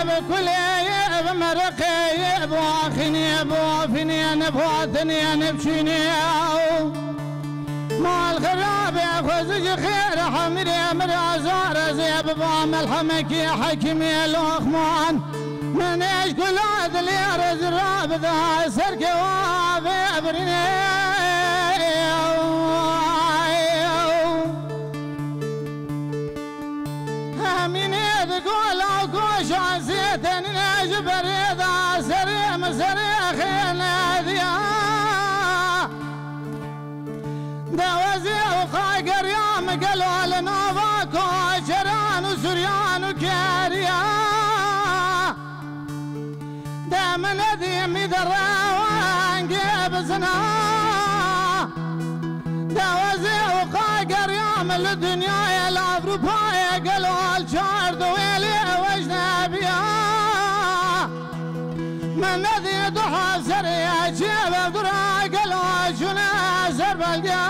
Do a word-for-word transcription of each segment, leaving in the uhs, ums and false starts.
Bi kulê ye, bi meriqê ye, bi axinê, bi afînê, ne bi hatinê, ne bi çûnê. Mal xirabê, xwezî ji xêr hemîrê, min razar ez ê biba melhemekî hekîmê Loqman. Min ê ji kula dilê re zira bida, serkê wavê birînê. Hemînê di gola û goşa zêdenîne ji berê de serê min serê xêne diya. Dewezê û qageriya min gelo li nava koçeran û suryan û keriya. De min nedî mî de rewengê bizina. De wezê û qageriya min li dinyayê, li Ewropayê gelo li çar duwêlê ew ecnebiya. Min nedî du hezarê çiyê ve dura gelo çûne ser belgê.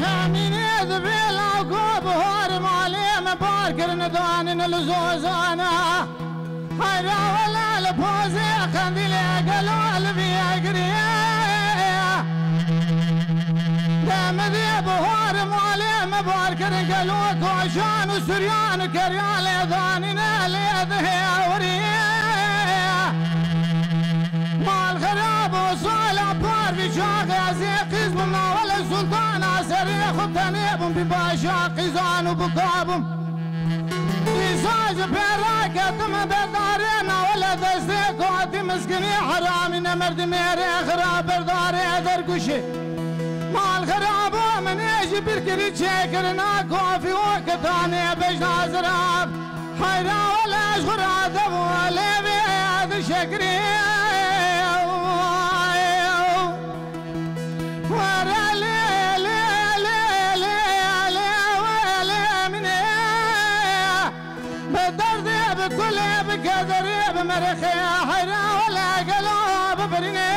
Hemînê dibê law ku bihar malê me bar kirin danin li zozana. Heyra wela li pozê qendîlê gelo li vî giriyê. Demidê bihar malê me bar kirin gelo koşan û suryan û keryan lê danîne lê dihêwirî. Mal xirab û sala par vî çaxê ez ê qîz bûm, nawele sultana serê xwe tenê bûm, bî başa qîzan û bika bûm. Îsa ji pê raketim berdarê, nawele destê kotî miskinî heramî, ne merdimê rê xirab berdarê derguşê. Mal xirab û min ê ji bîr kirî çêkirina kofî û kitanê bejna zirab. Heyra wele ji xwe radebû lê vê dişekirî. Were lê, lê, lê, lê, lê, wele min ê. Bi derdê, bi kulê, bi kederê, bi merixê, heyra wele gelo bibirîne.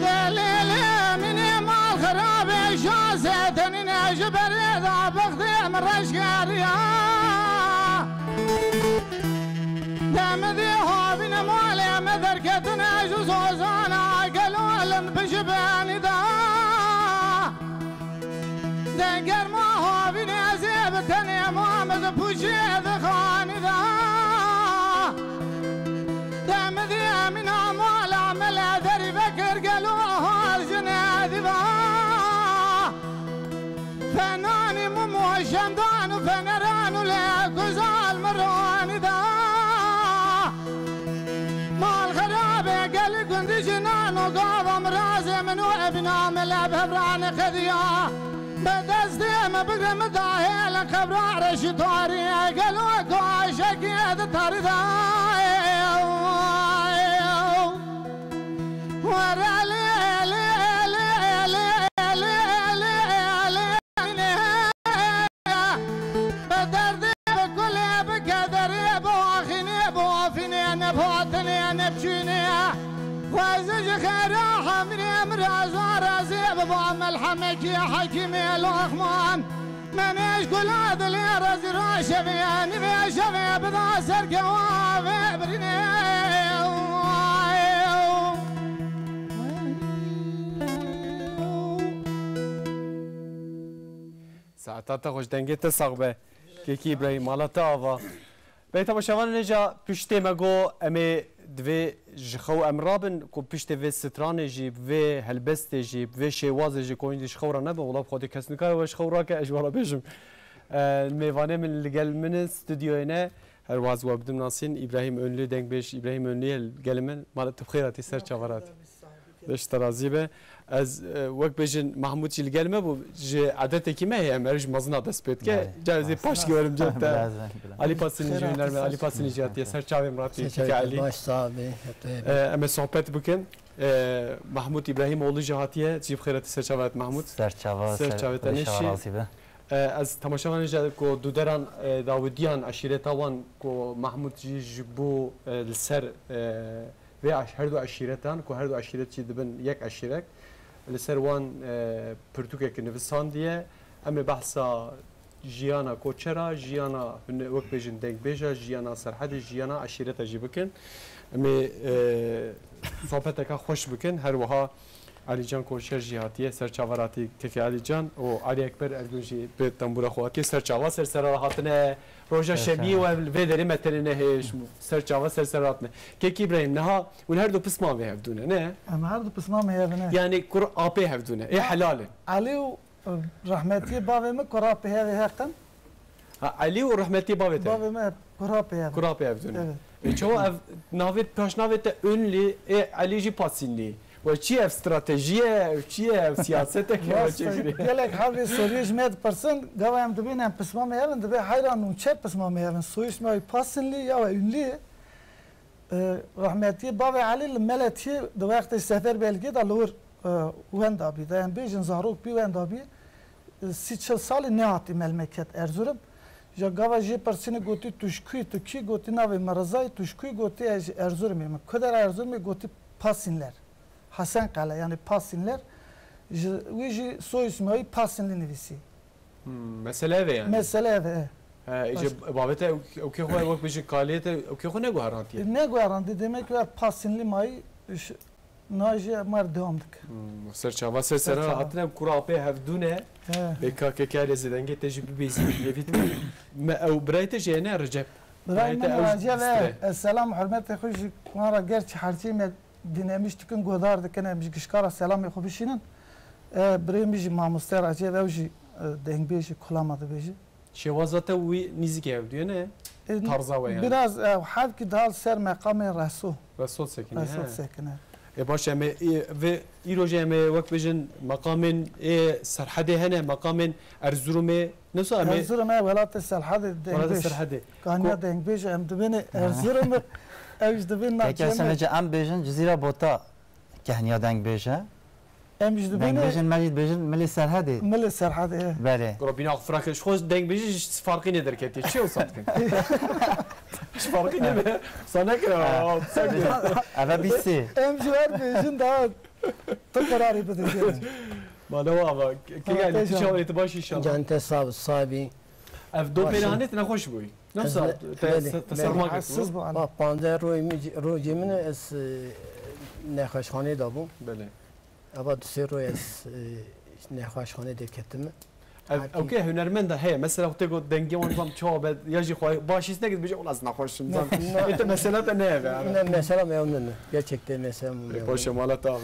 Delîlê min ê mal xirabê şazê tenîne ji berê de bixdê min reşgeriya. Demidê havîne malê me derketine ji zozana gelo lind bi ji benî de. De germa havînê ez ê bi tenê mam di pûçê di xanî de. Demidê min a mala me le derî vekir gelo hal ji nedî ve. Fenanî mum û şemdan û feneran û lê guzal miranî da. Mal xerabê gelî gundî jinan û gava mirazê min û ebîna me le bi hevranê qediya. Bi destê me bigre min dahêlin qebra reşî tarî gelo ku aşekî di tarî da. Were lê, lê, lê, lê, lê, lê, lê, lê, lê, lê. Bi derdê, bi kulê, bi kederê, bi axînê, bi afînê, ne bi hatinê, ne bi çûnê. Xwezî ji xêra hemînê min raza razê bi Va melhemekî Hekîmê Loqman, menêş gula dilê rezî roşevê, nivê şevê bida serkewa vê birînê. Saeta te xweş, dengê te sax be. Kekî Îbrahîm, mala te ava. Belê temaşevanên hêja piştê me got, em ê divê ji xew em rabin ku piştê vê stranê jî, vê helbestê jî, vê şêwazê jî ku hûn jî ji xew re nebin, wela bi Xwedê kes nikare we ji xew rake, ez ji we re bêjim. E, mêvanê min li gel min in, stûdyoyê ne, her wiha ez we bidim nasîn, Îbrahîm Önlü, dengbêj Îbrahîm Önlü ye li gel min. Mala tu bi xêr hatî, ser çava re hatî. Beş te razî be. Ez, e, wek bêjin Mahmûd jî li gel me bû, ji edetekî me heye, em her ji mezina dest pê dike. Belê. Carê zê paş giwerim cem te. Bilezin, bilezin. Alî Pasinî jî huner me, Alî Pasinî jî hatiye. Ser çavê min hatî, keke Alî. Baş, sağ be, hep de. E, em ê sohbet bikin. E, Mahmûd Îbrahîmoğlu jî hatiye, cî bi xêr hatî ser çava Mahmûd. Ser çava, ser çavê te nişî. Razî be. E, ez temaşevanê jî ku dûderan, e, Dawidiyan, eşîreta wan ku Mahmûd jî ji bo, e, li ser, e, vê eş-, her du eşîretan, ku her du eşîret jî dibin yek eşîrek, li ser wan, e, pirtûkek nivîsandiye. Em ê behsa jiyana koçera, jiyana hune-, wek bêjin dengbêja, jiyana Serhedê, jiyana eşîreta jî bikin. Em ê, e, sohbeteka xweş bikin. Her wiha Alîcan Koçer jî hatiye ser çava re hatî, kekê Alîcan û Alî Ekber Ergun jî bi tembûra xwe hatiye ser çava, ser sera re hatine. Roja şemiyê we li vê derê me tenê nehêşt. Ser çava, ser sera hatine. Kekî Îbrahîm, niha hûn her du pismamê hevdû ne, ne? Em her du pismamê hev ne. Yanî kur apê hevdû ne. Ê helal in. Elî û, e, rehmetiyê bavê min kur apê hevê heqin. Ha, Elî û rehmetiyê bavê te. Bavê me kurapê ev. Kurapê ev dune. Evet. E, çawa ev navê, paşnavê te Ünlü, ê Elî jî Pasînlî. We çi ev strateji ye, ev çi ye, ev siyasetek e, we çi kirî? Gelek her vê soriyê ji me dipirsin, gava em dibên em pismamê ev in, dibê heyran û çe pismamê ev in. Soyisma wî Pasînlî ya we Ünlü ye. E, rehmetiyê bavê Elî li Meletiyê di wextê Seferbergê de li wir, e, wenda bî. De em bêjin zarok bî wenda bî. E, sî çil salî nehatî melmeket Erzurum. Ji gava jê pirsînê gotî tu ji kû yî, tu kî? Gotî navê min Rizayê, tu ji kû yî? Gotî ez ji Erzurumê me. Ku der Erzurumê? Gotî Pasînler. Hesen Qele, yanî Pasînler. Ji, wî jî soy îsmê wî Pasînlî nivîsî. Hmm, mesele ev e yani. Mesele ev e. He, îje bavê te ew, ew kê xwe wek bijî kaliyê te ew kê xwe neguherandiye. Neguherandî, demek ki ev Pasînlî mayî, ş-, na jî mar devam dike. Hmm, ser çava, ser sera hatine kura apê hevdû ne. He. Bê ka keke lê zêdengê te jî bibêzî, lê vî me ew birayê te jî ne Recep. Birayê min Recep e. Ez selam hurmetê xwe jî wan ra gerçi herçî me dinlemiş dikin, godar dikin, em ji gişka ra selamê xwe bişînin. E, birê min jî mamoste Recep, ew jî, e, dengbêjî, kulama dibêjî. Şêwaza te wî nîzikê hevdû ye, ne? E, tarza we yani. Biraz, e, hevkî dal ser meqamê Reso. Reso sekine, Reso he. Sekine. E, baş, em ê, e, vê îro jî em ê wek bijin meqamên ê Serhedê hene, meqamên Erzurumê, ne so em ê Erzurum e, welatê Serhedê, welatê dengbêj. Serhedê. Kaniya dengbêj em dibêne Erzurum, ew jî dibên navçe me. Peki, em bêjin Cizîra Bota kehniya dengbêj e? Em jî dibêne. Dengbêjên me jî dibêjin Milê Serhedê. Milê Serhedê, e. Belê. Gura bîna xwe firaq, ji xwe dengbêjî ji Farqînê derketiye. Çi wisa dikin? Ji Farqînê me. Wisa nekira. Eve bîstî. Em ji wer bêjin daha tu qerarê bide. Mala we ava. Kek Elî, tu çawa yê, tu baş inşallah? Can te sağ, sağ bî. Ev do pêre hanê tu nexweş bûyî. Ne wisa te serma ketiye? Bak, panzdeh rojê min, rojê min ez, e, nexweşxaneyê de bûm. Belê. Eva du sê roj ez, e, nexweşxaneyê derketim. Ev, ew ke hunermenda heye. Mesela, tê got dengê wan zam çawa be, ya jî xwe baş hîs nekir, bêje, "Wela ez nexweş im." Zam. Ne, ne. Ê te mesela te ne eve, yani. Ne, mesela me ew ne, ne. Gerçekten mesela me ew ne. Paşa mala te ava.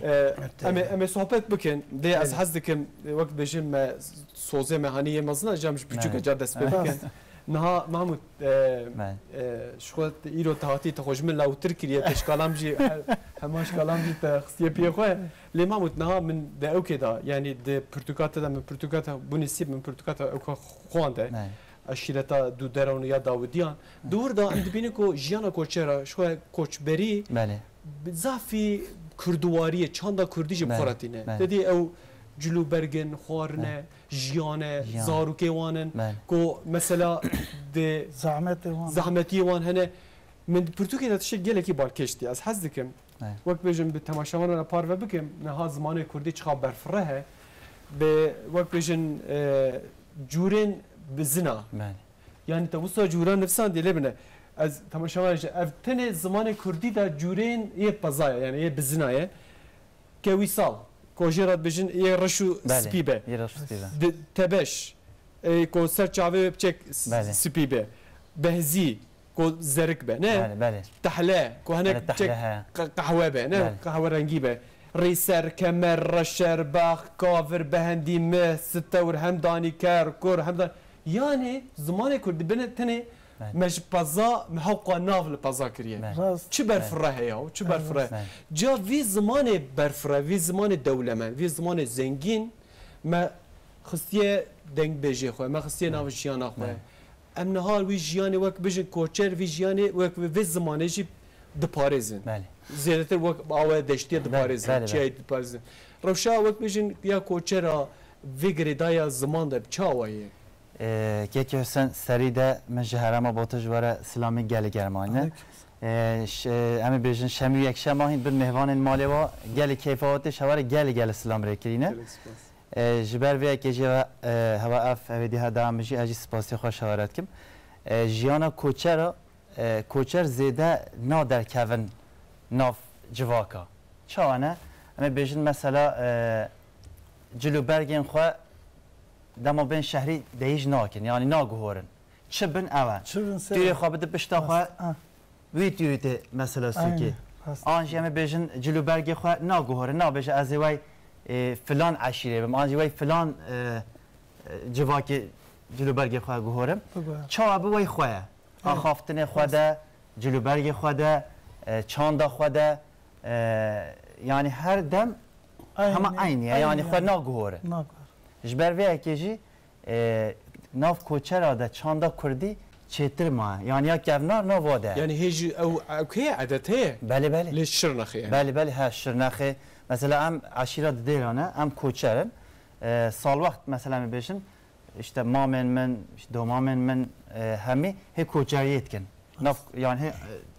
E, em ê, em ê sohbet bikin. Dê ez hez dikim, e, wek bêjin me sozê me hanî yê mezin, cem ji piçûk ca dest pê bikin. Niha Mahmud, e, e, ji xwe îro te hatî, te xwe ji min lawtir kiriye, te şkalam jî, he-, hema şkalam jî te xistiye piyê xwe. Lê Mahmud, niha min de ewkê da, yanî di pirtûka te de, min pirtûka te bû nesîb, min pirtûka te ewka xwande. Eşîreta Dûderan ya Dawidiyan. Di wir de em dibînin ku jiyana koçera, ji xwe koçberî, zafî kurdiwariyê, çanda kurdî jî bi xwe re tîne. Te dî ew cilûbergin, xwarine, jiyan e, zarokê wan in, ku mesela di zehmetê wan, zehmetiyê wan hene. Min di pirtûkê de tiştek gelekî balkêş dî. Ez hez dikim, Evet. Wek bêjin bi temaşevanan re parve bikim, niha zimanê kurdî çiqa berfireh e, bi wek bêjin, e, cûrên bizina. Belê. Yani te wisa cûran nivîsandiye lê bine. Ez temaşevan ji ev tenê zimanê kurdî de cûrên yê pezaya, yani yê bizina ye. Ke wîsal, ko jê re dibêjin yê reş û Belê, spî be. Yê reş û spî be. Di-, tebeş, e, ko ser çavê wê biçek s-, Belê. spî be. Behzî, ko zerik be, ne? Belê, belê. Tehle, ko hinek Belê, biçek tehle he. qe-, qehwe be, ne? Belê. Qehwerengî be. Rîser, kemer, reşer, bax, kavir, behendî, mih, sitewr, hemdanî, ker, kur, hemdan-, yani zimanê kurdî bine tenê Belê. Me ji peza, me hewqa nav li peza kiriye. Belê. Rast. Çi berfireh heye û çi Belê. berfireh. Belê. Ca vî zimanê berfireh, vî zimanê dewlemend, vî zimanê zengîn, me xistiye dengbêjê xwe, me xistiye Belê. nav jiyana xwe. Belê. Em niha wî jiyanê wek bijin koçer, vî jiyanê wek vê zimanê jî diparêzin. Belê. Zêdetir wek awe deştiye Belê, diparêzin, belê, çiyayê belê. diparêzin. Rewşa wek bijin ya koçera vê girêdaya ziman de bi çawa ye? Ee, Kekê Hüsen, serî de min ji herêma Batûş we re silamê gelê germ anîne. Aleyküm. Ee, ş-, em ê bêjin şemî û yekşema hîn bin mêvanên malê we gelê keyfa we tê, ji hewa re gelê gelê silam rê kirîne. Gelek spas. Ee, ji ber vê yekê jî ve, e, hewa ev, ev êdî her dema min jî, ez jî spasiyê xwe ji hewa re dikim. Ee, jiyana koçera, e, koçer zêde naderkevin nav civaka. Çawa ne? Em ê bêjin mesela, e, cil û bergên xwe dema bên şehrî deyîj nakin, yanî naguhorin. Çi bin ew e. Çi bin ser Tûyê e. xwe bidi pişta xwe, Rast. Ha. wî tûyê tê mesela Aynen. sûkê. Rast. An jî em ê bêjin cil û bergê xwe naguhorin, nabêje ez ê wey, e, filan eşîrê bim, an jî wey filan, e, e, civakê cil û bergê xwe guhorim. Biguhe. Çawa bi wey xwe ye. Aynen. Axaftinê xwe Rast. de, cil û bergê xwe de, e, çanda xwe de, e, yanî her dem Aynî, hema eynî ye, yanî yanî, xwe yanî. naguhore. Naguhore. Ji ber vê yekê jî, e, nav koçera de çanda kurdî çêtir maye. Yanî ya kevnar nav wa de. Yani hê jî ew, ew kê ye, edet heye? Belê, belê. Lê Şirnexê yani. Belê, belê, he, Şirnexê. Mesela em eşîra Didêra ne, em koçer in. E, salwext mesela em bêjin, işte mamên min, işte domamên min, e, hemî hê koçeriyê dikin. Nav, yani hê, e,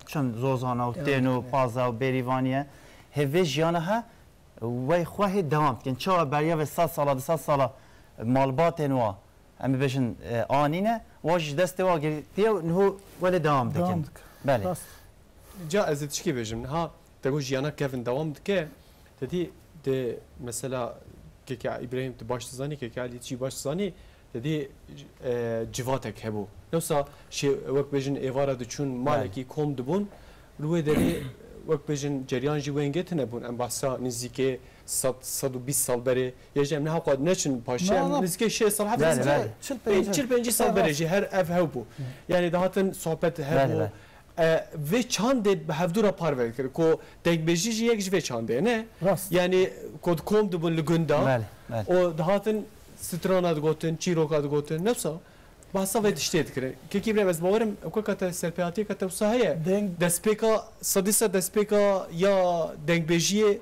çin Zozana û Evet, Têno, evet. Paza û Bêrîvaniye. Hê vê jiyana he, wey xwe hê dewam dikin. Çawa beriya vê sed sala, du sed sala malbatên wa, em ê bêjin, e, anîne, wa ji destê wa girtiye û niho welê dewam dikin. Dewam dikin. Belê. Rast. Ca ez ê tişkî bêjim. Niha te got jiyana kevin dewam dike. Te dî de mesela Keke Îbrahîm tu baş dizanî, Keke Elî tu jî baş dizanî. Te dî, e, civatek hebû. Yoksa şê wek bêjin êvara diçûn malekî Belê. kom dibûn. Li wê derê wek bêjin ceryan jî wengê tune bûn. Em behsa nizîkê sed, sed û bîst sal berê. Ya jî em ne hewqat neçin paşê, Na, em na. nizîkê şêst sal, heft Belê, sal, belê. çil pêncî. çil pêncî sal Ev berê rast. jî her ev hew bû. Yani dihatin sohbet hebû. Belê, belê. E, vê çandê bi hevdû re parve dikir. Ku dengbêjî jî yek ji vê çandê ne? Rast. Yani ku kom dibûn li gunda. Belê, belê. O dihatin strana digotin, çîroka digotin. Nefsa. Bahsa vê tiştê dikirin. Kekî birem ez bawerim, ewka te serpêhatiyeke te wisa heye. Deng- Destpêka, sedî sed destpêka ya dengbêjiyê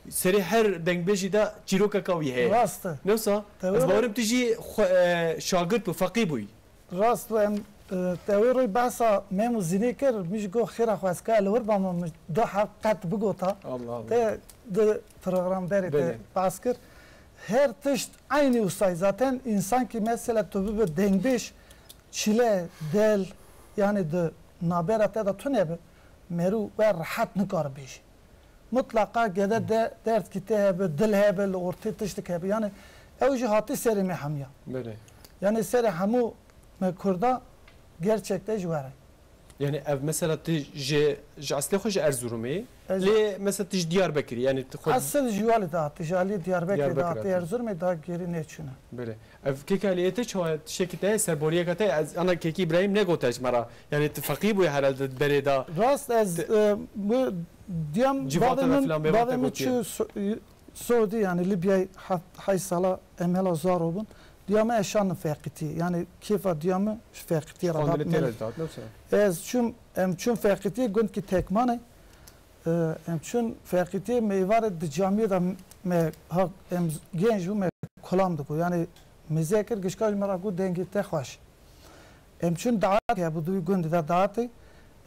serê her dengbêjî de çîrokeka wî heye. Rast e. Ne wisa? Te Ez were- bawerim tu jî xwe, e, şagirt bû, feqî bûyî. Rast bû, em, e, te wê roy behsa Mem û Zînê kir, min ji got xêra xwe ez kaya li wir bama, min du heb qet bigota. Allah Allah. Te di programberê te Belê. behs kir. Her tişt eynî wisa ye. Zaten însan kî mesela tu bibe dengbêj, çile, del, yani di nabera te de tune be, merû we rehet nikare bêje. Mutlaqa gede de derdkî te hebe, dil hebe, li ortê tiştik hebe. Yani ew jî hatî serê me hemiya. Belê. Yani serê hemû me Kurda gerçekte ji we re. Yani ev mesela tu ji, ji eslê xwe ji Erzurumê, Ez- lê mesela tu ji Diyarbekirî, yani tu xwe Esil ji Walê de hatî, ji aliyê Diyarbekirê de Diyarbekir hatî, hatî. Erzurumê daha gêrî neçûne. Belê. Ev kêka lê te çawa tiştekî te, serboriyeka te, ez ana kekî Îbrahîm negote ji me re. Yani tu feqî bûye herhalde berê de. Rast ez, Te- e, bu diyam Civata bavê ve min, filan bêvan bavê te min gotiye. çû So-, Sodî, yani Libyayê heft, heşt sala em hela zaro bûn. Diya me eşan feqîtî. Yani kêfa diya me ji feqîtî re Xandinê tê re dihat, ne wisa? Ez çûm, em çûn feqîtî gund ki Tekmanê. E, em çûn feqîtiyê me êvarê di camiyê de me ha, em genç bû me kolam diku. Yani me zê kir gişka ji me re got dengê te xweş. Em çûn daet hebû di wî gundê de daetê.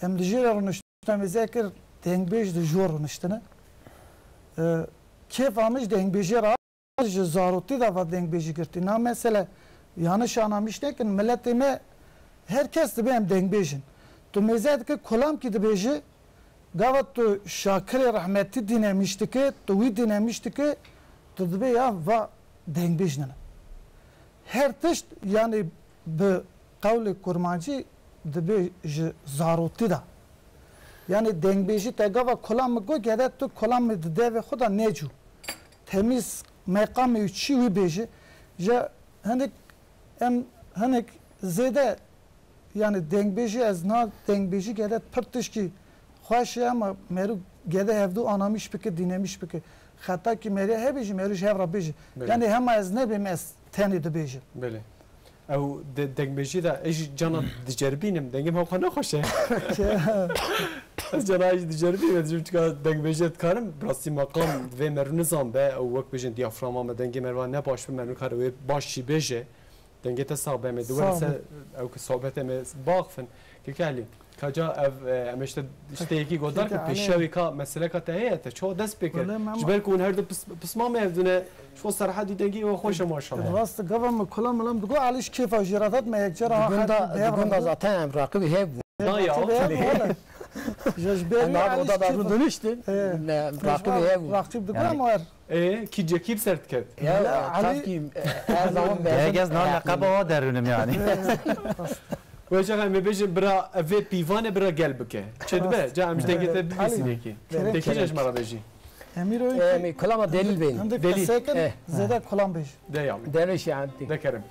Em li jê re rûniştine me zê kir dengbêj di jor rûniştine. E, kêfa min ji dengbêjê re ji zarokî de va dengbêjî girtî. Na mesele yanlış anlamış nekin, miletê me her kes dibe em dengbêj in. Tu mêze dike kolamkî dibêje, gava tu Şakirê rehmetî dînemiş dike, tu wî dînemiş dike, tu dibê ya va dengbêj nine. Her tişt, yanî bi qewlê kurmancî dibe ji zarokî de. Yanî dengbêjî te gava kolam min got, gede tu kolam min di devê xwe de necû. Temîz meqamê wî çi wî bêje. Ji hinek em hinek zêde, yanî dengbêjî, ez na dengbêjî gede pir tişkî xweş e, ama meriv gede hevdu anamîş bike, dînemîş bike. Xeta kî meriv hebêjî, meriv ji hev re bêje. Belê. Yanî hema ez nebêm, ez tenê dibêjim. Belê. Ew de-, dengbêjî de ez jî cana diceribînim, dengê min xwe nexweş e. Ez cana jî diceribînim, ez jî çika dengbêjî dikarim, bi rastî meqam vê meriv nizan be, ew wek bêjin diyaframa me, dengê meriva ne baş be, meriv kare wê baş jî bêje. Dengê te sax be, em ê di Sağ wer ol. Se ew ki sohbetê me baxifin. Keke Elî, ka ca ev, e, em ê işte, işte yekî godar ki Keke Elî. Pêşiya wê ka meseleka te heye, te çawa dest pê kir? Wele Memo. Ji ber ku hûn her du pis-, pisma me ev dune, ji xwe serhedî dengê we xweş e maşallah. Rast gava me kula milam digo Elî ji kêfa jî re vet me yek cara Di gunda, di gunda zaten em raqibî hev bû. Da ya. Ji, ji berî Em her Elî oda ji da kêfa. Rû dönüştü. Ee, Ne, raqibî hev bû. Raqib digo Yani. Ama er. Ê, kî cekî bi ser diket? Ya, Elî tabii ki, e, her zaman Gelgez nan laqaba o derûnim yani. Wê çaxa em ê bêjin bira, vê pîvanê bira gel bike. Çê dibe? Ca em ji dengê te bibîsînê kî. Kerem. Tekî ji me re bêjî. Emîr o Em, kulama delil beyin. Hem de Delil. Kesekin Eh. Zede kulam bêj. De ya. Delil şi anti. De kerem.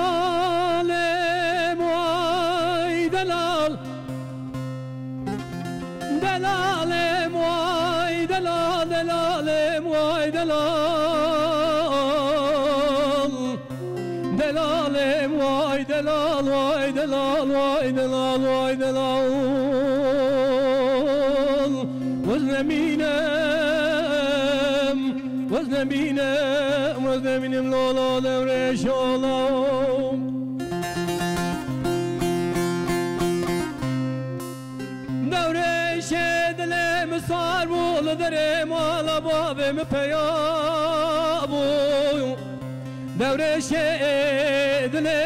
Delalê moy delal. Delalê moy delal, delalê moy delal. Delalê moy delal, moy delal, moy delal, moy delal. Wez nemînem, wez nemînem, wez nemînem, lo, lo, dewrê şola. Dewrêşê dilê min sar bû, li derê mala bavê min peya bû. Dewrêşê dilê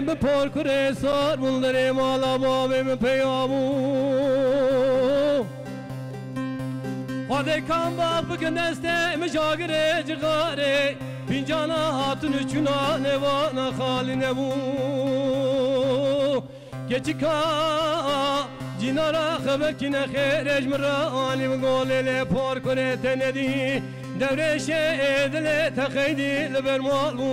min porkurê sar bû, li derê mala bavê min peya bû. Xwedê kam bax bikin destê min jagirê cixarê, pîncana hatin û çûna nêvana xalî nebû. Keçika cînara xeber kî nexêr e ji min re anî min golê lê porkurê te nedî. Dewrêşê dilê te xeydî li ber mal bû.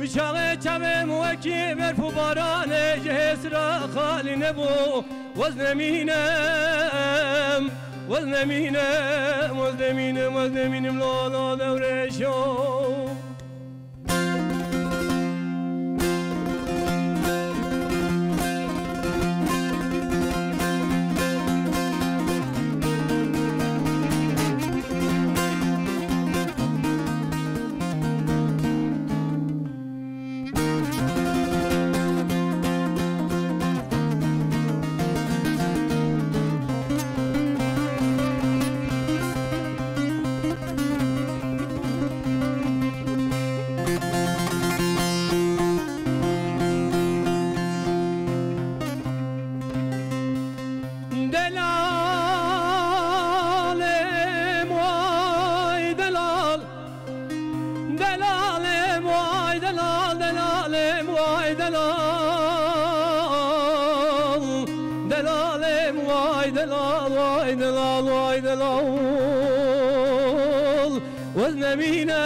Û çaxê çavê min wekî berf û baranê ji hêsira xalî nebû. Wez nemînem, wez nemînem, wez nemînem, wez nemînim lo, lo dewrêşo. Lal, vay de lal, vay de lal. Wez nemînem,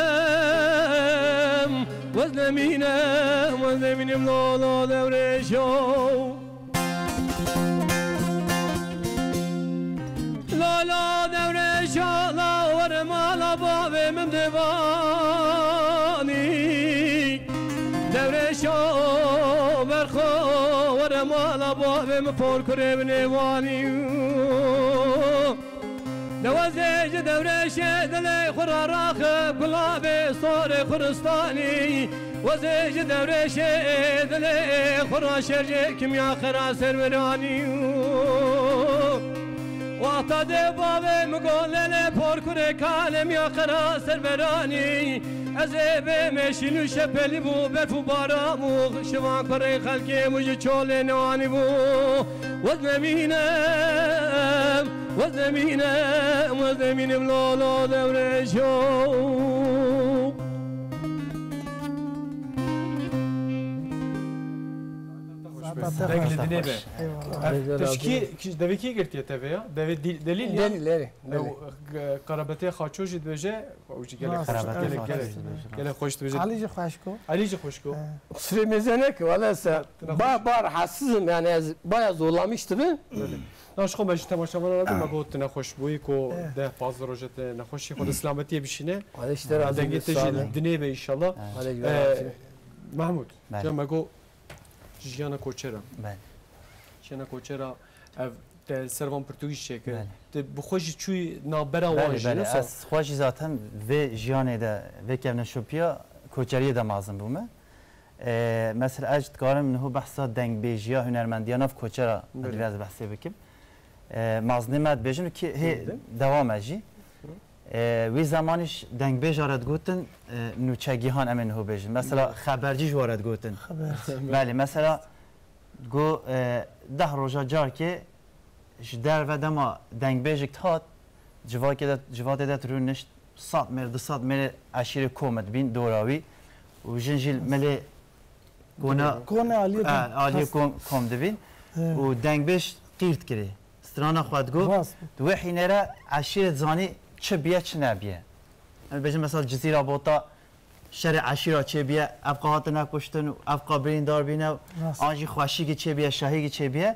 wez nemînem, wez nemînem, lal, lal, dewrêşo. Lala dewrêşa la, were mala bavê min divanî. Dewrêşa berxo, were mala bavê min, porkurê min ê vanî. De wezê ji dewrêşê dilê xwe ra raxib, gulavê sorê xuristanî. Wezê ji dewrêşê dilê xwe ra şerjê kimya xera serveranî. Wexta dê bavê min got lelê porkurê kalê miya xera serveranî. Ez ê bê meşîn û şepelî bû, berf û baran bû, şivan kurê xelkê min ji çolê newanî bû. Wez nemînem, wez nemînem, wez nemînem, lala dewrêşo. Deng li dinê be. Eyvallah. Ev, te ji kî, kî, devê kî girtiye te vê ya? Devê Dil-, Delîl ya? Delîl, erê. Ew, Delîl. G-, Karabetê Xaço jî dibêje, ew jî gelek Rast. Xaço, Karabetê gelek, Xaço gelek, jî dibêje. Gelek xweş dibêje. Alî jî xweş go. Alî jî xweş go. He. Sirê mêze neke, wele se. Tine ba-, xweş. Bar hesizim, yani ez baya zorlamış dibim. Belê. Na ji xwe me ji temaşevana re got, me got tu nexweş bûyî ku Eh. deh pazdeh roje te nexweşî, Xwedê selametiyê bişîne. Alê ji te razî Dengê be, te sağ jî ol. dinê be înşallah. Alê ji we Eh, razî be. Mahmud, Belê. ca me got jiyana koçera. Belê. Jiyana koçera ev te ser van pirtûkî çêkir. Belê. Tu bi xwe jî çûyî navbera wan Belê, jî, belê. ne so? Ez xwe jî zaten vê jiyanê de, vê kevneşopiya koçeriyê de mezin bûme. E, mesela ez dikarim niho behsa dengbêjiya, hunermendiya nav koçera Belê. divê ez behsê bikim. E, mezinê me dibêjin û kî hê Belê. dewam e jî. E, wî zemanî ji dengbêja re digotin, e, nûçegihan em ê niho bêjin. Mesela Belê. xebercî ji wa re digotin. Xebercî. Belê, mesela go, e, deh roja carkê ji derve dema dengbêjik dihat, civakê de, civatê de tu rûnişt sed mêr, du sed mêrê eşîrê kom dibîn dora wî û jin jî milê kona, Kona aliyê e, kom. aliyê Rast. kom, kom dibîn He. û dengbêj qîrt kirî. Strana xwe digot, Rast. di wê hînê re eşîrê dizanî çi biye, çi nebiye. Em bêjin mesela Cizîra Bota şerê eşîra çêbiye, ev qa hatine kuştin û ev qa birîndar bîne û Rast. an jî xweşîkî çêbiye, şahîkî çêbiye.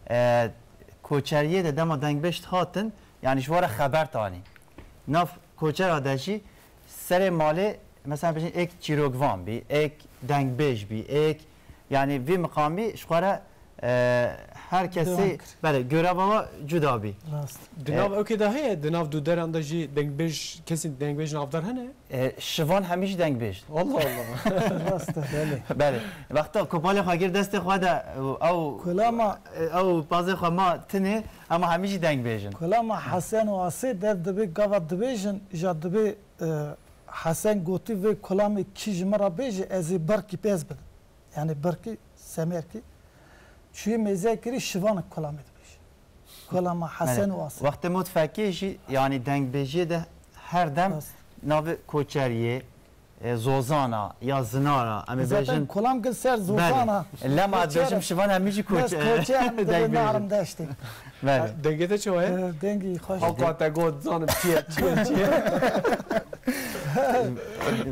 E, koçeriyê de dema dengbêj dihatin, yanî ji we re xeber tanî. Nav koçera de jî serê malê, mesela bêjin êk çîrokvan bî, êk dengbêj bî, êk, yanî vî miqamî ji xwe re, e, her kesî, Devam kir. belê, göreva wa cuda bî. Rast. Di nav E, ewkê de heye, di nav dûderan de jî dengbêj, kesên dengbêj navdar hene? E, şivan hemî jî dengbêj. Allah Allah. Rast e, belê. Belê. Wexta kopalê xwe gir destê xwe de, ew, Kulama. ew pazê xwe ma tinê, ama hemî jî dengbêj in. Kulama Hesen û Asê dev dibê gava dibêjin, ja dibê, e, Hesen gotî vê kulamê kî ji min re bêje, ez ê birkî pez bidim. Yani birkî, semerkî. Çûyê mêze kirî şivanek kulamê dibêje. Kulama Hesen Belê. û Asê. Wextê motfekê jî, yanî dengbêjiyê de her dem Rast. navê koçeriyê, e, zozana ya zinara, em ê Zaten bêjin kulam gil ser Belê. zozana. Lema Koçer. bêjim şivan hemî jî Bes koç-, koçer em dibê dengbêjin. narim deştê. Belê. Dengê te çawa ye? E, dengî xweş. Hewka te got, zanim çi ye, çi ye, çi ye.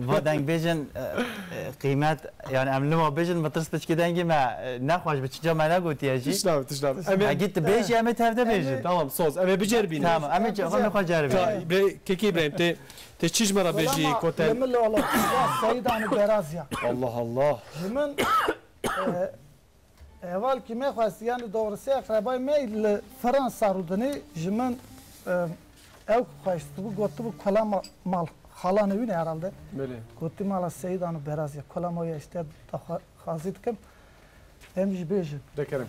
Va dengbêjin, e, e, qîmet, yani em lima bêjin, min tirs piçkî dengê me, e, nexweş bi, çica me negotiye jî. Tişt nabe, tişt nabe. Em ê Egît tu bêjî, em ê tevde bêjin. Tamam, soz. Em ê biceribînin. Tamam, em ê ce-, em ê xwe ceribînin. Ka-, Bre-, Kekî Îbrahîm, tê, tê çi ji me re bêjî, Lema, kotel? Lema, lema, Seyîd Anû Berazya. Allah Allah. Ji min, e, Hevalkî me xwest, yani doğrusu eqrebay me li Fransa rûdinê ji min, e, ew xwestibû, gotibû kulama mal, xalanê wî ne herhalde. Belê. Gotî mala Seyîd Anû Berazî, kulama wî işte daxwazî dikim. Em jî bêjin. Dekerem.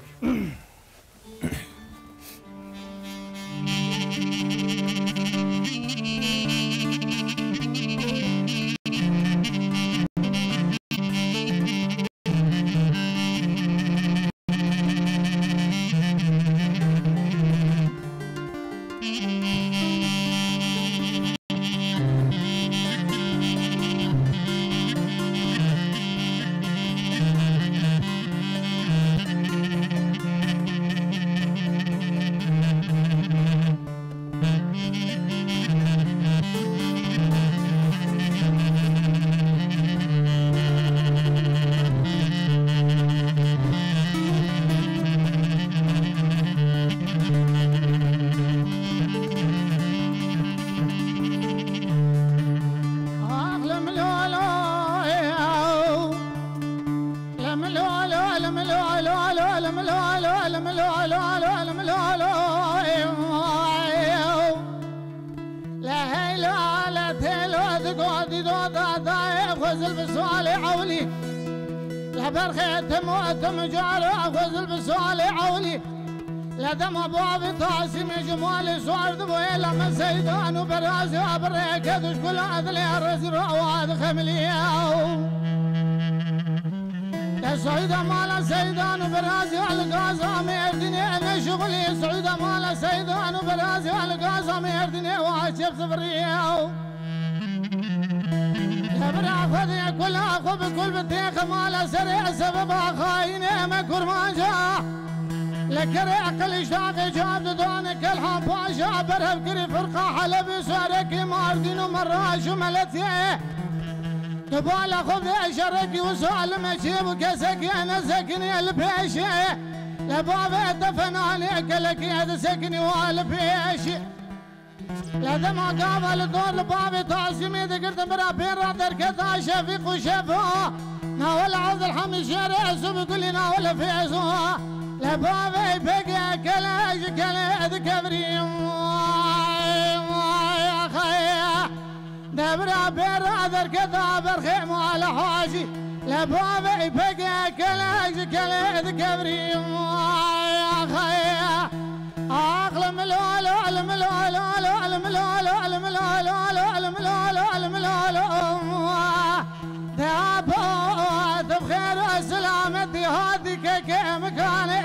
Têlo digo dîdo dadayê xwe zil bi sualê ewlî. Li berxê tim û tim cara xwe zil bi sualê ewlî. Li dema bavê Tasîmê ji malê sar dibûyê, li me seydan û berazê wa bi rêke duşkula dilê rezî rawa dixemilî. Te Seîda mala seydan û berazê wa li gaza Mêrdînê neşixulî. Seîda mala seydan û berazê wa li gaza Mêrdînê wa çêp zivirî. Li bira xwe dê kula xwe bi kul bi têxe mala serê sebeba xayînê me kurmanca. Li kerê qilîş daxê cab didane Kelhan Paşa berhev kirî firqa Helebî Sarekî Mardîn û Merraş û Meletiyê. Tu bala xwe vê şerekî wisa li me çêbû kesekî nesekiniye li pêşê. Li bavê te fenanê kelekî disekinî wa li pêşê. Li dema gava li dor li bavê Tasîmê digirtin bira pê ra derketa Şefîq û Şefo. Nawe li Evdilhemîd Şêrê Esû bi gulî nawe li Fêzo. Li bavê pêkê kele ji kele dikevirî. Vay, vay, axaya. Devra pê ra derketa berxê mala Hacî. Li bavê pêkê kele ji kele dikevirî. Vay, axaya. Aqlim lolo, lim lolo, lim lolo, lim lolo. De apo, tu bi xêr û selametî hatî keke mikanê.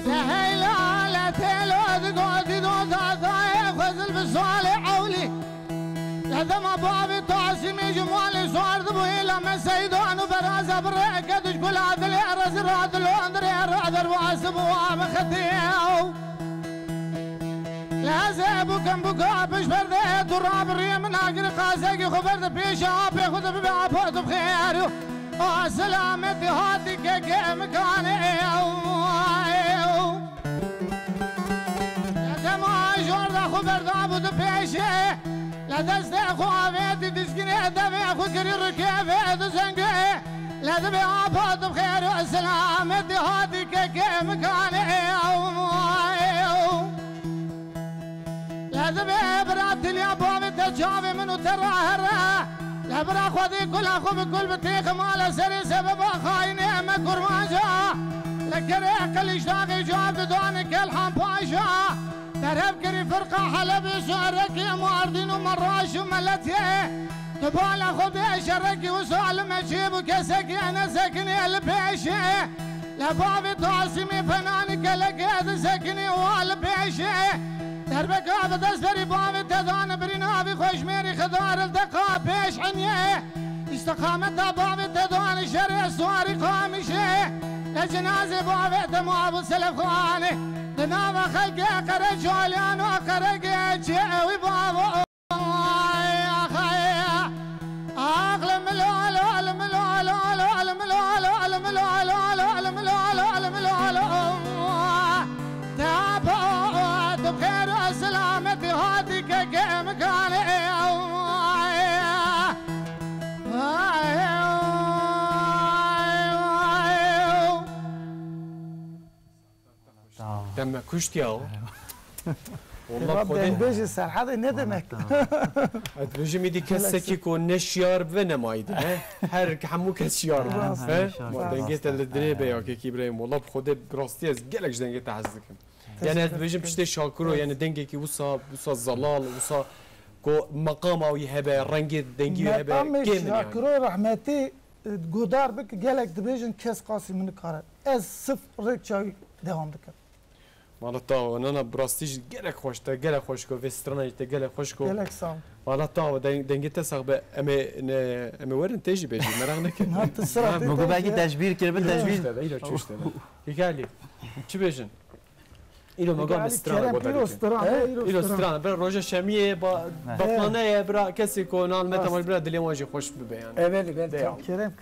Seheylale têlo digo dîdo dadayê xwe zil bi sualê ewlî. Li dema bavê Tasîmê ji malê sar dibûyê, li me seydan û beraza bi rêke duşkula dilê rezî radilondirê raderbasibû wa bixetê. Leze bû kem bûka pişt perdeyê tu rabirî min agir qazekî xwe berde pêşa apê xwe de bibe apo tu bi xêr û a selametî hatî keke mikanê. Li dema jorda xwe berdabû di pêşê, li destê xwe avêtî dizginê devê xwe kirî rikê vê di zengê. Li dibê apo tu bi xêr û selametî hatî kekê mikanê. Li dibê bira tiliya bavê te çavê min û te rahere. Li bira xwedî kula xwe bi kul bi têxi male serê sebeba xayînê me kurmanca. Li kerê qilîş daxê cab didane Kelhan Paşa. Derhev kirî firqa Helebê Suerekê Mardîn û Merraş û Meletiyê. Tu bala xwe bê şerekî wisa li me çêbû kesekî nesekinê li pêşê. Li bavê Tasîmê fenanî kelekê disekinî wa li pêşê. Derbeka bi dest berî bavê te dane birî navî xweşmêrî xidar li deqa pêş enyê. Îstiqameta bavê te dane şerê suarî Qamişê. Li cinazê bavê te mabû Selefxanê. Di nava xelkê qere caliyan û qere geçê wî bavo. Tamam. Te me kuşt ya. Eywa. Wallah Xwedê. Dengbêjê Serhedê ne demek. Tamam. Ez dibêjim îdî kesekî ku ne şiyar bi ne mayî de, he? Her hemû kes şiyar bi. Rast. He? Hemû şiyar. Ma dengê te li dirê be ya kekî Îbrahîm. Wallah bi Xwedê bi rastî ez gelek ji dengê te hez dikim. Teşekkür ederim. Yani ez dibêjim piştê Şakiro, yani dengekî wisa, wisa zelal, wisa ku meqama wî hebe, rengê dengî wî hebe, kêm in yani. Meqamê Şakiro rehmetî, e, godar bik, gelek dibêjin kes qasî min nikare. Ez sif rêk çawî devam dikim. Mala tawa, nana, bi rastî jî gelek xweş te, gelek xweş ko, vê strana jî te gelek xweş ko. Gelek sağ ol. Mala tawa, deng-, dengê te sax be, em ê ne, em ê werin tê jî bêjî, meraq neke. Na, tu sira tê Mugo te belkî jî. Teşbîr kiribin, Îro teşbîr. Çûş te be, îro çûş te be. Hîka Elî, çi bêjin? Îro me Hîka got Elî, strana kerem, goda îro dikî. Strana, He? Îro Îro strana. Strana, be roja şemiyê, ba-, He. Betlaneye, bira, kesê ko, nan, me Rast. Temal, bira, dilê wan jî xweş bibe yani. Evelî, belkî. Devam. Kerem.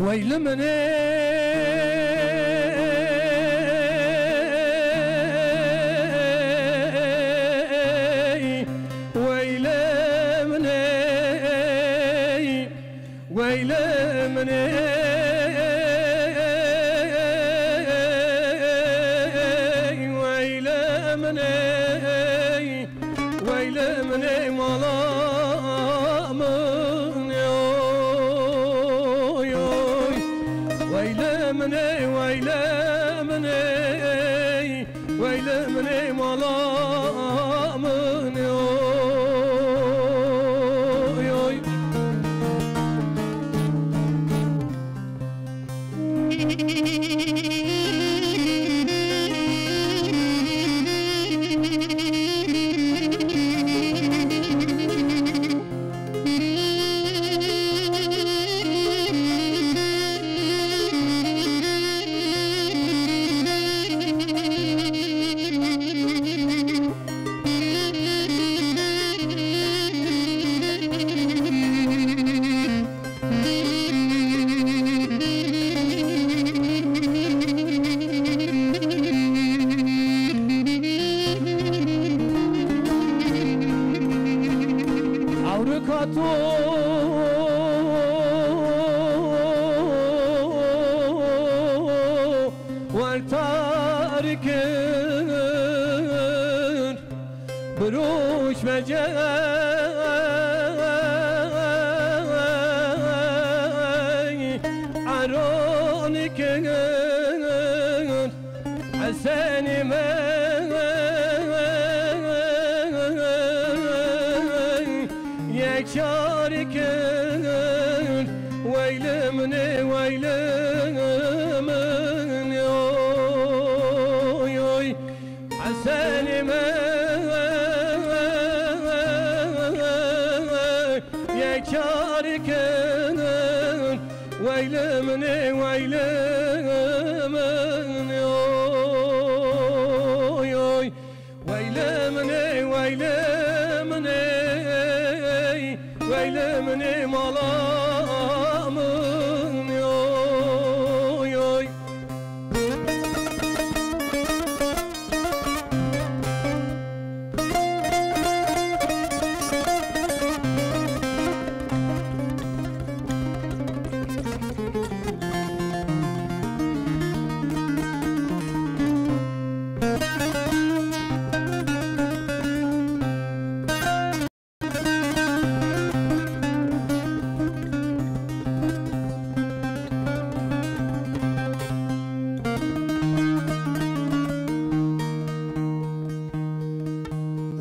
Weyli min ey, weyli min ey, weyli min ey, weyli min ey. Weyli min ey mala min ey, oy, oy. Weyli min ey, weyli min ey, weyli min ey mala min ey, oy, oy. Ewrika to wertar kir. Biroş vecey eron kir, Hesenî me yek çar kir, weyli min ê, weyli min ê, oy, oy. Hesenî me yek çar kir, weyli min ê, weyli min ê, oy, oy. Weyli min ê, weyli min ê, weyli min ê mala min ê, oy, oy.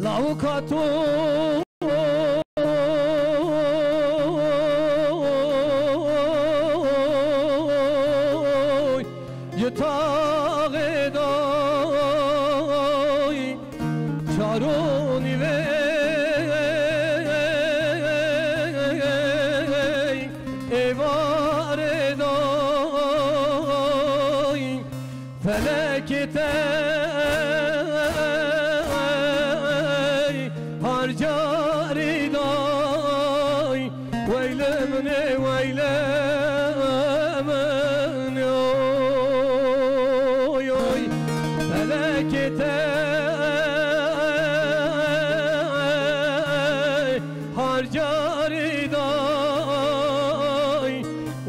Lawika to ji taxê dayî çar û nîvê êvarê dayî. Felekê te har carî day, weylim Carî day,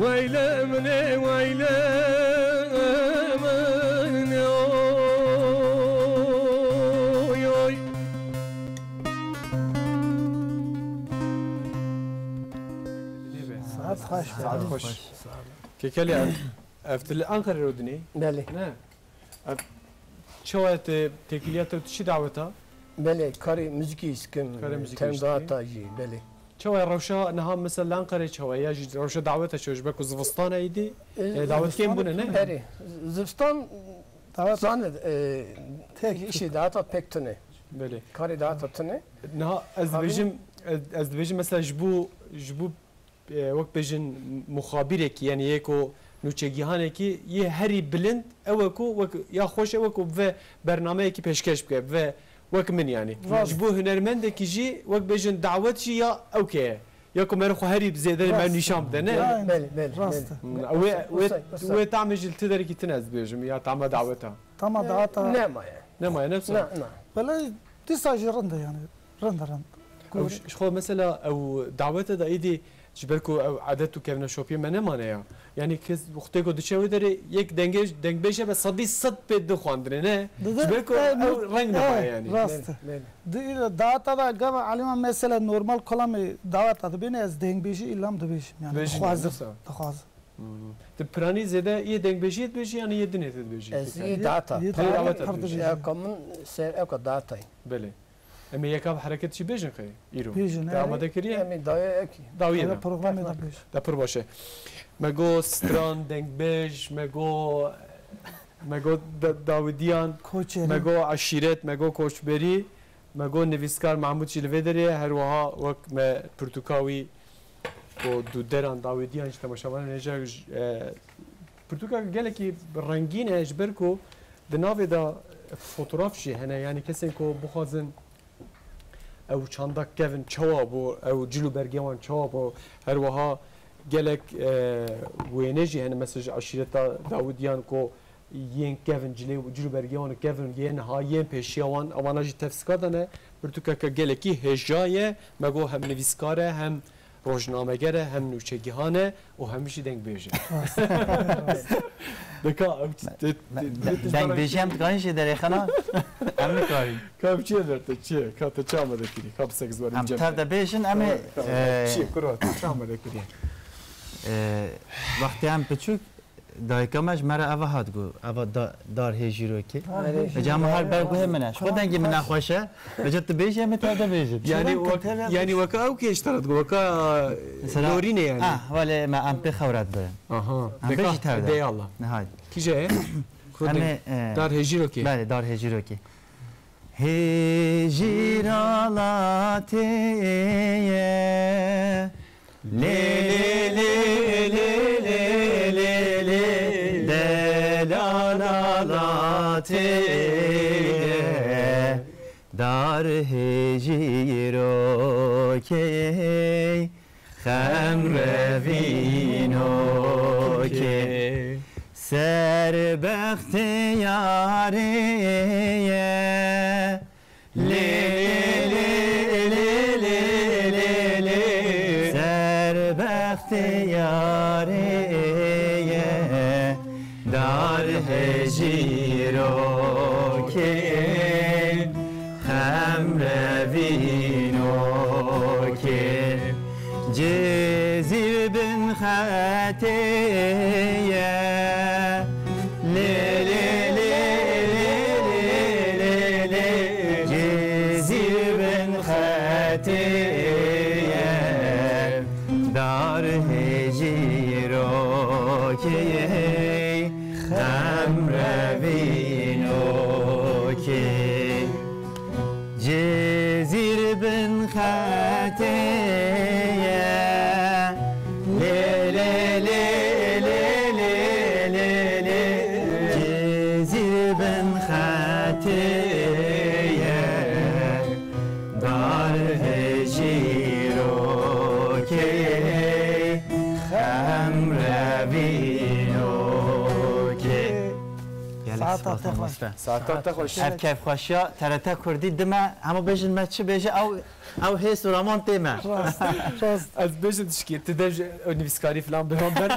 weylê min ê, weylê min ê, oy, oy. Saet xweş be. Saet xweş. Kekelî ev, ev tu li Ankara'yê rûdinî? Belê. Ne? Ev çawa te têkiliya te tu çi daweta? Belê, karê muzîkî jî dikim, Karê muzîkî jî dikim. Tendata jî, belê. Çawa rewşa niha mesela li Ankara'yê çawa ya jî rewşa daweta çawa ji ber ku zivistana êdî, E, e, dawet kêm bûne, ne? Erê, zivistan Dawet zane, e, tek. Îşê daweta pek tune. Belê. Karê daweta tune. Niha ez Havîn dibêjim, ez, ez dibêjim mesela ji bo, ji bo e, wek bêjin muxabîrekî, yanî yê ku nûçegihanekî yê herî bilind ew e ku wek ya xweş e wek ku ve bernameyekî pêşkeş bike, ve wek min yanî. Rast. Ji bo hunermendekî jî wek bêjin dawet jî ya ew ke ye. Ya ku meriv xwe herî zêde meriv Rast. nîşan bide, ne? Aynen. Belê, belê, Rast. belê. Wê, wê, Qusay, qusay. wê tamê jî li tu derekî tune ez dibêjim, ya tama daweta. Tama daweta. Nemaye. Nemaye, ne wisa? Na, na. Belê dîsa jî rind e yanî. Rind, rind. Ew ji, ji xwe mesela ew dawete de êdî ji ber ku ew edet û kevneşopiyê me nemane ya. Yanî kes wextê ku diçe wê derê yek dengê, dengbêj hebe sedî sed pê dixwandine, ne? Dide, Ji ber ku e, ew reng e, nemaye yanî. Rast e. Belê, belê. Di îro data da gava alîma mesela normal kolamê daweta dibêne ez dengbêjî îlam dibêjim. Yanî Dibêjin, dixwazim. dixwazim. Hmm. Tu piranî zêde yê dengbêjiyê dibêjî yanî yê dinê tu dibêjî? Ez yê data. Yê Yê data dibêjî. dibêjî. Ya ka min ser ewka datayî. Belê. Em ê yeka bi hereket jî bêjin xeyê îro? Bêjin, Te evet. amade kiriye? Em ê dawiyê ekî. Dawiyê Eve de. programê de bêjin. De pir baş e. Me go stran, dengbêj, me go, me go da-, dawidiyan, Koçerî. me go eşîret, me go koçberî, me go nivîskar Mahmûd jî li vê derê ye, her wiha wek me pirtûka wî ku dûderan dawidiyan ji temaşevanên hêja, e, pirtûka gelekî rengîn e, ji ber ku di navê de fotograf jî hene, yanî kesên ku bixwazin ew çanda kevin çawa bû, ew cil û bergê wan çawa bû, her wiha gelek, e, wêne jî hene, mesela ji eşîreta Dawidiyan ku yên kevin, cilê, cil û bergê wan kevin, yên ha, yên pêşiya wan, ewana jî tevsika dane, pirtûkeke gelekî hêja ye, me got hem nivîskar e, hem rojnameger e, hem nûçegihan e û hem jî dengbêj e. Dika, ew Me-, te-, me-, te-, de-, te-, dengbêjî em dikarin jê derêxin a? Em nikarin. Ka bi çi ye ber te, çi ye? Ka te çi amade kirî? Ka bi sek ziwarî Em cem tev te. de bêjin, em ê, Ka, ka, e, çi ye, kuro, te çi amade kirî? E, wextê em piçûk, dayika me ji me re eva hat got, eva da-, dar hêjîrokê. Dar hêjîrokê. Vêca em har ber guhê min e. Ji xwe dengê min nexweş e. Vêca tu bêjî, em ê tev de bêjin. Yanî Çivan wek, ku tev de yanî bêjin. weke ew kê ji te re digot, weke Mesela, Norînê yanî. ah, welê me em pê xewret birin. Aha. Em Deka, bêjî tev de. de yallah. Nihayet. Kîje ye? Em ê, e, Dar hêjîrokê. Belê, dar hêjîrokê. Hêjîr alatê ye. Lê, lê, lê, lê, lê, lê, lê. Delal alatê ye. Dar hêjîrokê. Xem revînokê. Ser bextê yarê ye. Lê, lê, lê, lê, lê, lê, lê. Ser bextê yarê ye. Dar hêjîrokê. Xem revînokê. Cizîr bin xetê ye. Lê, lê, lê, lê, lê, lê, lê. Cizîr bin xetê ye. Dar hêjîrokê. Xem revînokê. Cizîr bin xetê ye. Lê, lê, lê, lê, lê, lê, lê. Cizîr bin xetê ye. Dar hêjîrokê. Xem revînokê. Gelek Saeta te xweş. Saeta te xweş. Ev keyfxweşiya T R T Kurdî dime, hema bêjin me çi bêje, ew, ew hês û raman tê me. Rast, rast. Ez bêjim tişkî, tu dev ji nivîskarî filan bi van ber.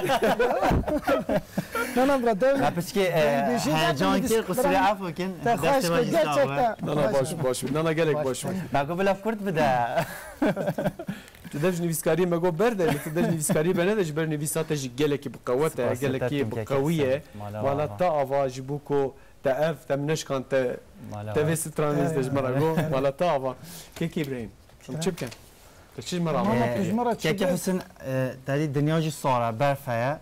Na, na, bira, dev-, Me piçkî, e, dev bêjî heyecan zaten kir, nivîs-, qusûrê bira, efw kin, te xweş destê me kir, jî sax be. Gerçekten. Na, na, baş, baş, na, na, gelek baş. Me got bila kurt bide. Tu dev ji nivîskariyê me got berde, tu dev ji nivîskariyê me nede, ji ber nivîsa te jî gelekî bi qewet e, gelekî bi qewî ye. Mala te ava ji bo ku te ev, te min neşkan te, te vê stranê de ji me re got, mala te ava. Kekê Îbrahîm, em çi bikin? Te çi ji me re ava? Kekê Husên, e, derî dinya jî sar e, berf heye.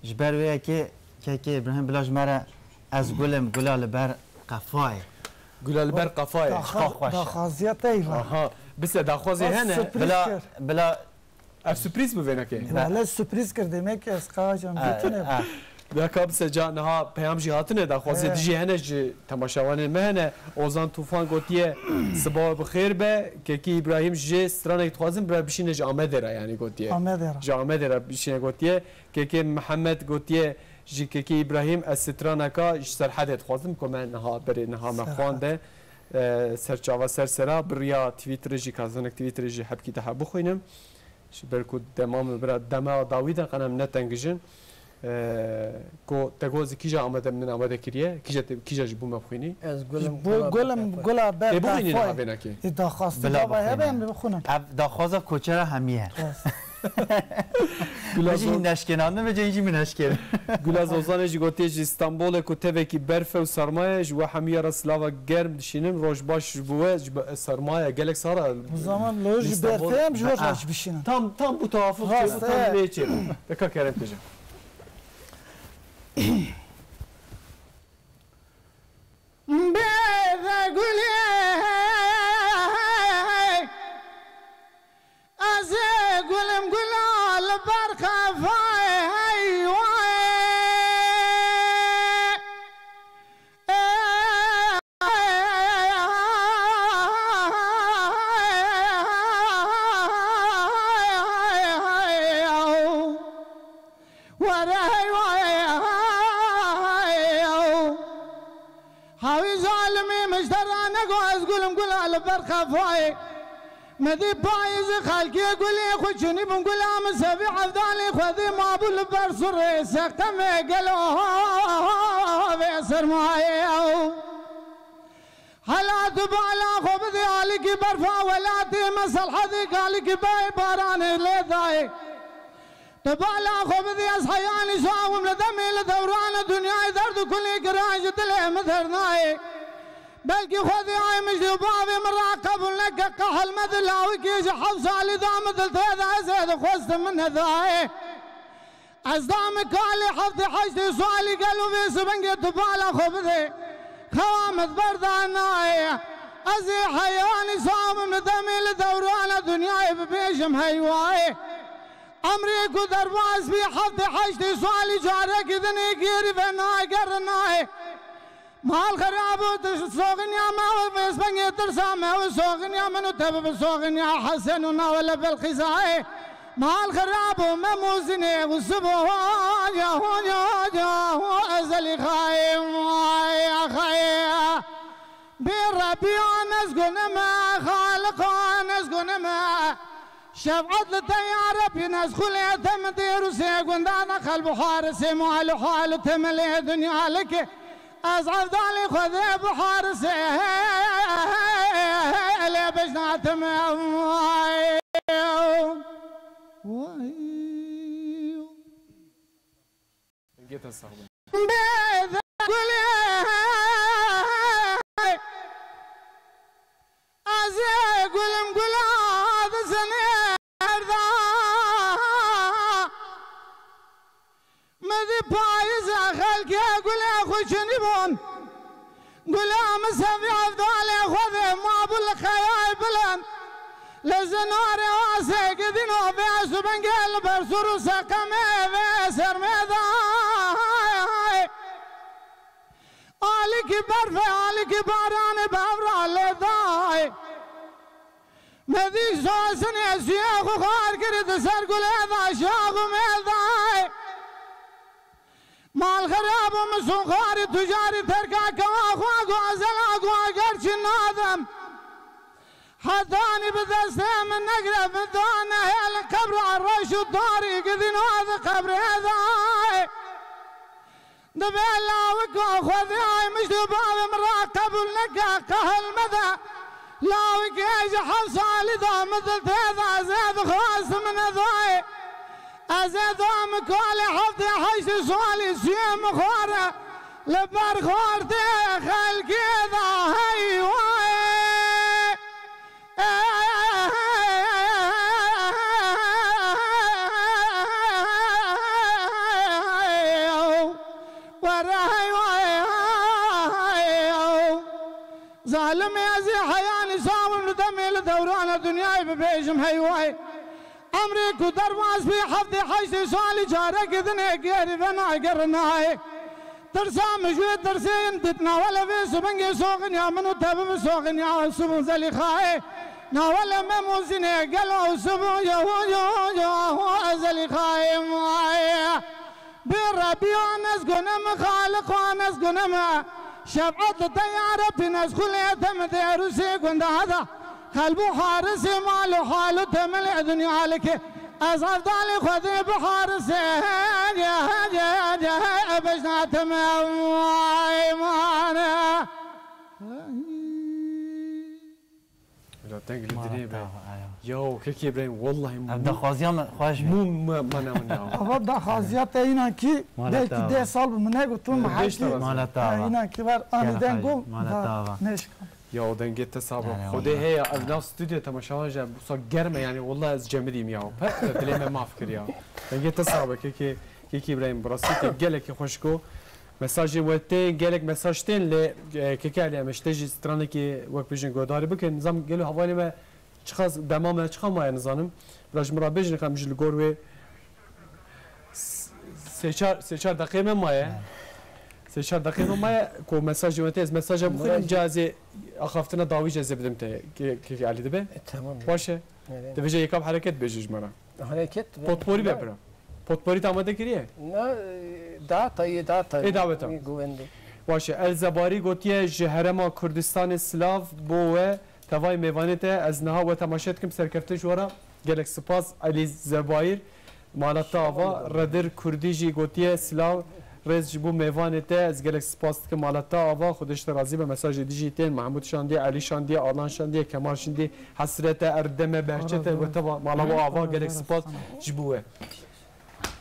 Ji ber wê yekê kekê Îbrahîm bila ji me re Ez gul im, gula li ber qefayê. Gula li ber qefayê. Daxa-, Çiqa xweş e. Daxwaziya te eyva. Aha. Bise daxwazê hene. Sürpriz kir. Bila, bila. Ev sürpriz bi vênekê. Wele sürpriz kir, demek ki ez qajan dîtine. Deka bise ca niha peyam jî hatine, daxwazê dijî hene ji temaşevanên me hene. Ozan Tufan gotiye, sibawe bi xêr be, kekî Îbrahîm jê stranek dixwazim, bira bişîne ji Amedê re, yani gotiye. Amedê re. Ji Amedê re bişîne gotiye. Kekê Mihemed gotiye, ji Kekê Îbrahîm, ez straneka ji Serhedê dixwazim, ku me niha berê niha me xwande. E, ser çava ser sera, bi riya Twitterê jî, ka zinek Twitterê jî hebkî daha bixwînim. Ji ber ku dema min bira dema dawî de qenem ne tengijin. E, ku te got zî kîja amade min amade kiriye, kîja te, kîja ji bo me bixwînî? Ez gulim, gula ber. Ê, bixwînî niha vênekê. Ê, daxwazî bila baba hebe em bixwînim. Ev daxwaza koçera hemiye. Rast. Gula Min jî Zo-, neşkên, andim ve cên jî min neşkên. Gula Zozanê jî gotiye, ji Stenbolê ku tevekî berf e û sermaye, ji we hemiya re silava germ dişînim, roj baş ji bo we, ji be-, sermaye gelek sara. Bu zaman lo ji Stenbol berfê em ji we re bişînin. Tam, tam bu tawafuk çê, tam lê çê. Deka kerem têje. Bêde gulê, ez ê gulim gula li ber qefayê hey wayê. Were hey wayê, hey, oh. Hawî zalimî min ji te re nego, ez gulim gula li ber qefayê. Min dî payîzî xelkê gulê xwe çinî bûn, gula min sevî evdalê xwedê mabû li ber surê seqemê gelo vê sermayê ew. Hela tu bala xwe bidê alikî berfa welatê me, Selhedê kalikî bê baranê lê dayê. Tu bala xwe bidî, ez heyanî sawim li demê li dewrana dinyayê derd û kulî giran ji dilê min dernayê. Belkî Xwedê ay min ji bavê min re qebûl neke, qehil me di lawikê ji heft salî da min dil tê de ez ê dixwestim min nedayê. Ez da min kalê heftê heştê salî gelo vê sibingê tu bala xwe bidê. Xewa min di ber de nayê. Ez ê heyanî sawim li demê li dewrana dinyayê bibêjim heywa ye. Emrê ku derbas bî heftê heştê salî carekî din ê gêrî ve nagerinayê. Mal xirab û soxiniya me û vêsbengê tirsa me û soxiniya min û te bi soxiniya Hesen û Nawele Belqîsayê. Mal xirab û me mûzinê û sibo hoca hoca hoca ezelî xayê xayê. Bê Rebiya nezgunime, Xaliqa nezgunime. Şefqet li te ya Rebî nezxulê te min dêr û sê gundana xelb û harisê mal û hal û temelê dinya leke. Ez evdalê Xwedê bi harisê lê bijnatim. Vay. Dengê te sax be. Bêde gulê, ez ê gulim gula di zinê herda. Min dî payîza xelkê gulê xwe çinî bûn. Gula min sevî evdalê Xwedê mabû li xeyayê bilind. Li zinarê asê gidîno vê ez û bingê li ber sur û seqemê vê sermê dayê. Alikî berfê, alikî baranê bi evra lê dayê. Me dî sozinê siyê xwe xwar kir di ser gulê da şax û mêl dayê. Mal xirab û misûxarî tucarî terka kewa xwe gozela gwa gerçî nadim. Hetanî bi destê min negire, min dane hêl qebra reş û tarî gidî nod qebrê dayê. Dibê lawika Xwedê ay mişt û bavê min ra qebûl neke, qehil mede. Lawikê ji heft salî da min dil tê da, ez ê dixwast min nedayê. Ez ê da min kalê heftê heştê salî suyê min xware. Li ber xwartê xelkê da hey wayê. Zalimê ez ê heyanî sawim li demê li dewrana dinyayê bibêjim hey way. Emrê ku derbas bî heftê heştê salî careke dinê gêrî ve nagerinaye. Tirsa min ji wê tirsê yin dit, nawele vê sibingê soxiniya min û te bibi soxiniya Usûb û Zelîxayê. Nawele Mem û Zînê gelo Usûb û Yehû, Yehû, Yehû, Zelîxayê maye. Bi Rebî an ez gune min, Xaliq an ez gune min. Şefqet te ya Rebî, ez xulê te min dê rûsê gunda da. Qelb û harisê mal û hal û temelê dinya leke. Ez hevdalê Xwedê bi harisê bejna te me eymane. Bila deng li dilê be. Mala te ava, aya. Yaw, kekê Îbrahîm, wellahî mû. Ev daxwaziya me xweş be. Mû me, me ne min ya. Ava daxwaziya te înan kî Mala belkî te ava. Deh sal bi min negot tu Ee, mehekî. Beş tane. Mala te ava. Înan kî ver anî Gel deng hacı, go mala te da ava. Neşkan. Ya o dengê te sax be. Yani Xwedê vallahi. Heye, ev nav stüdyo temaşevan jî bu sax germ e yani, vallahi ez cemidîm ya. Pe, dilê me maf kir ya. Dengê te sax be, kekê, kekê Îbrahîm, bi rastî te gelekî xweş got. Mesajê we tên, gelek mesaj tên lê, e, kekê Elî, em ji te jî stranekê wek bijin guhdarî bikin. Nizam gelo hevalê me çiqas dema me çiqa maye nizanim. Bila ji min re bêjin, em ji li gor wê S-, sê çar, sê çar deqê me maye. He. Sê çar deqê me maye ku mesajê me tê, ez mesaja bixwînim, ca ez ê axaftina dawî jî ez ê bidim te. Kê, kê, kê Elî dibe? E, tamam. Baş e. Evet. Divêje yekam hereket bêje ji me re. Hereket be. Potporî be bira. Potporî te amade kiriye? Na, e, da tayê, da tayê. Ê, da be, tamam. Govende. Baş e. El Zebarî gotiye, ji Herêma Kurdistanê silav bo we. Tevayê mêvanê te, ez niha we temaşe dikim, serkeftin ji we re. Gelek spas, Elî Zebayir, mala te ava, Redir Kurdî jî gotiye, silav, rêz ji bo mêvanê te, ez gelek spas dikim, mala te ava, Xwedê ji te razî be, mesajê dî jî tên, Mehmûd şandiye, Elî şandiye, Alan şandiye, Kemal şandiye, Hesrete, Erdeme, Behçete, we teva, mala we ava, gelek spas ji bo we.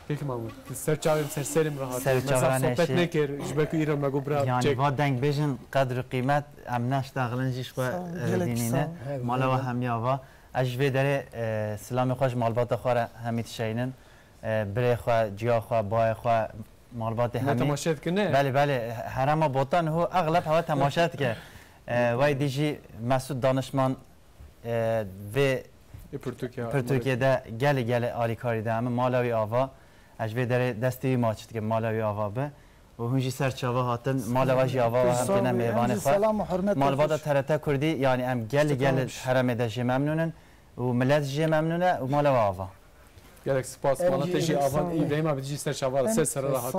Kek Mahmud, tu ser çavê min, ser serê min re hatî. Ser çavê me zaf sohbet nekir, ji ber ku îro me got bira çek. Yani va deng bêjin, qedr û qîmet, em neştaxilin jî ji xwe, Sağ ol, e, gelek dînî sağ ne. Ol. Mala we hemiya va. Ez ji vê derê, e, silamê xwe ji malbata xwe re hemî dişeynin. E, birê xwe, ciya xwe, bayê xwe, malbatê hemî. Me temaşe dikin, ne? Belê, belê. Herema Botan ho exleb hewe temaşe dike. E, wey dî jî Mesûd Danişman, e, vê Ê pirtûkê, pirtûkê de gelê gelê alîkarî de heme mala wî ava. Ez ji vê derê destê wî maç dikim, mala wî ava be. Û hûn jî ser çava hatin, mala we jî ava, em têne mêvanê xwe. Malbata T R T Kurdî, yanî em gelê gelê heremê de jê memnûn in û milet jê memnûn e û mala we ava. Gelek spas. Mala te jî ava, Îbrahîm abi jî ser çava, ser sere re hatî.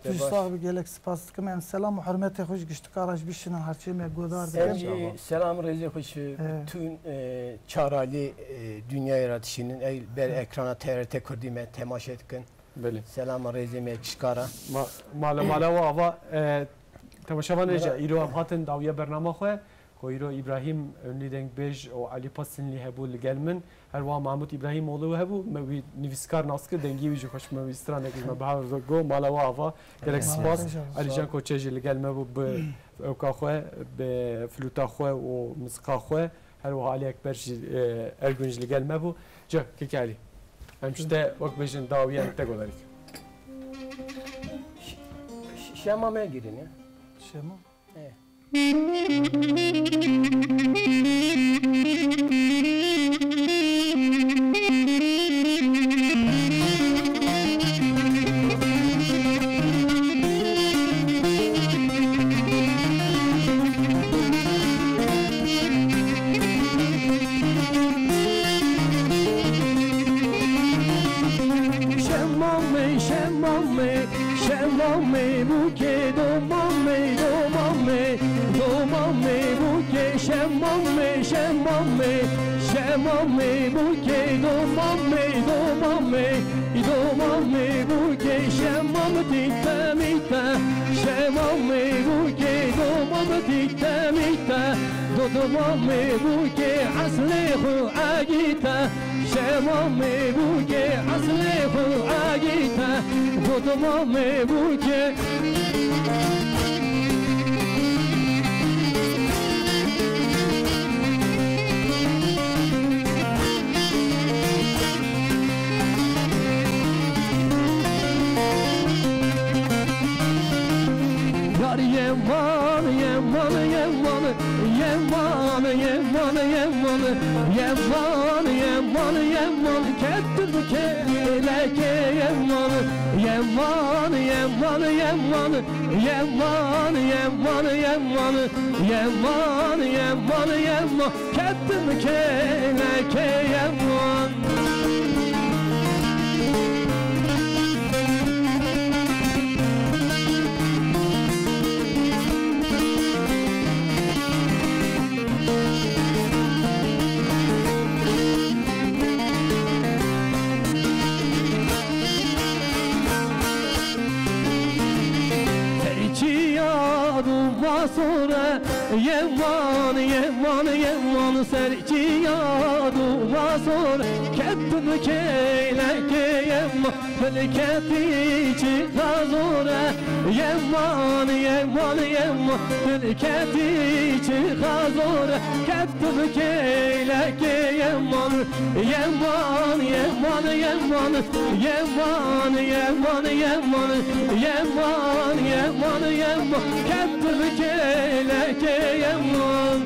Tu sax bi, gelek spas dikim. Em selam û hurmetê xwe ji giştika re ji bişînin, her çê me guhdar dikin. Em jî selam rêzê xwe ji tûn, e, çaralî, e, dinyayê re dişînin. Ey ber ekrana T R T Kurdî me temaşe dikin. Belê. Selam rêzê me giştka re. Ma-, mala, mala we ava, e, temaşevanê jî îro em hatin dawiya bernama xwe. Ku îro Îbrahîm Ünlü dengbêj û Elî Pasinlî hebû li gel min. Her wiha Mahmûd Îbrahîmoğlu hebû, me wî nivîskar nas kir, dengê wî jî xweş, me wî stranek ji me bi hev re got, mala we ava. Gelek spas. Elî Can Koçe jî li gel me bû, bi ewka xwe, bi flûta xwe û mizika xwe. Her wiha Elî Ekber jî, e, Ergûn jî li gel me bû. Cih, kek Elî. Em ji te wek bêjin dawiya te guhdarî. Ş-, ş-, şema me girîne. Şema? Şema me, şema me, şema me, Bûkê domamê, domamê, domamê bûkê şemamê, şemamê, şemamê bûkê domamê, domamê, domamê bûkê şemam tîte mîte, şemamê bûkê domam tîte mîte, do domamê bûkê eslê xwe agîte. Şemamê bûkê eslê xwe agîte, dodimamê bûkê. Yar yeman, yeman, yeman, yeman, yeman, yeman, yeman, yeman, yeman, ketdim kêlekê yeman, yeman, yeman, yeman, yeman, yeman, yeman, yeman, yeman, yeman, ketdim kêlekê yeman. Serçiya du basore, yeman, yeman, yeman, serçiya du basore, kettim kêlekê yeman. Filketî çi xazor e, yeman, yeman, yeman. Filketî çi xazor e, ketdim kêlekê yeman. Yeman, yeman, yeman. Yeman, yeman, yeman. Yeman, yeman, yeman. Ketdim kêlekê yeman.